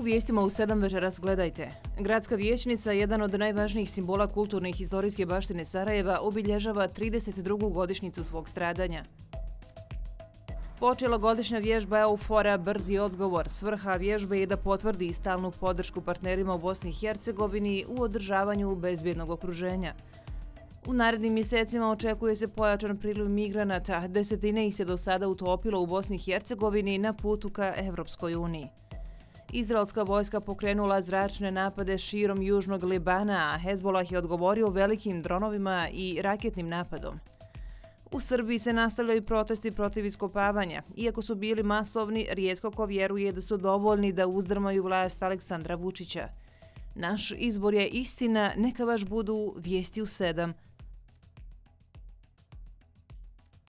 vijestima u 7 večeras gledajte. Gradska vijećnica, jedan od najvažnijih simbola kulturne i historijske baštine Sarajeva, obilježava 32. godišnjicu svog stradanja. Počela godišnja vježba EUFOR-a Brzi odgovor. Svrha vježbe je da potvrdi stalnu podršku partnerima u Bosni i Hercegovini u održavanju bezbjednog okruženja. U narednim mjesecima očekuje se pojačan priliv migranata, desetine ih se do sada utopilo u Bosni i Hercegovini na putu ka Evropskoj uniji. Izraelska vojska pokrenula zračne napade širom južnog Libana, a Hezbollah je odgovorio velikim dronovima i raketnim napadom. U Srbiji se nastavljaju protesti protiv iskopavanja. Iako su bili masovni, rijetko ko vjeruje da su dovoljni da uzdrmaju vlast Aleksandra Vučića. Naš izbor je istina, neka vaš budu vijesti u 7.